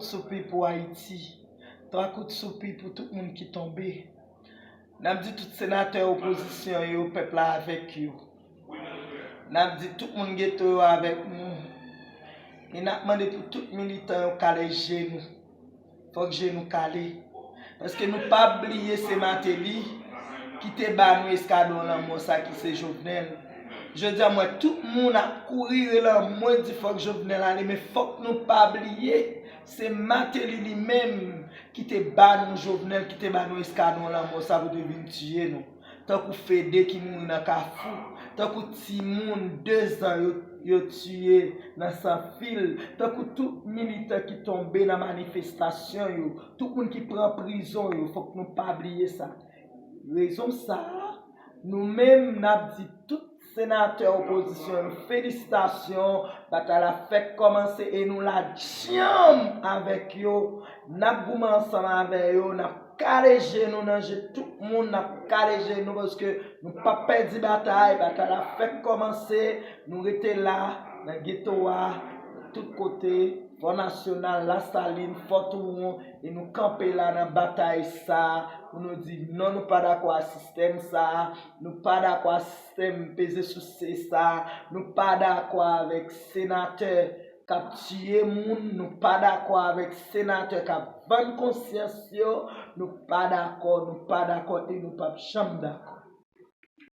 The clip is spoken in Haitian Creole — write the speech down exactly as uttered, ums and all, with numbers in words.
Soupi pou Ayiti. Twa kout soupi pou tout moun ki tonbe. N ap di tout senatè opozisyon yo, pèp la avèk yo. N ap di tout moun geto yo avèk nou. E n ap mande pou tout militan yo kale je nou. Fòk je nou kale. Paske nou pa bliye se Martelly ki te ba nou eskadwon lanmò sa ki se Jovenel. Jodi a m wè tout moun ap kouri rele anmwe di fòk Jovenel ale, men fòk nou pa bliye se Martelly li menm ki te ba nou Jovenel, ki te ba nou eskadwon lanmò sa pou te vin tiye nou. Tankou Fede ki mouri nan Kafou, tankou timoun de zan yo, yo tiye nan Sanfil, tankou tout militan ki tonbe nan manifestasyon yo, tout moun ki pran prizon yo, fòk nou pa bliye sa. Rezon sa a, nou menm n ap di tout senatè opozisyon yo felisitasyon, batay la fèk kòmanse e nou la djanm avèk yo. N ap goumen ansanm avè yo, n ap kale je nou nan je tout moun, n ap kale je nou paske nou p ap pèdi batay, batay la fèk kòmanse, nou rete la nan geto a, tout kote, Fò Nasyonal, Lasalin, Fò Touwon, e nou kanpe la nan batay sa a pou nou di non, nou pa dakò a sistèm sa a, nou pa dakò a sistèm peze souse sa a, nou pa dakò avèk senatè k ap tiye moun, nou pa dakò avèk senatè k ap vann konsyans yo, nou pa dakò, nou pa dakò e nou p ap janm dakò.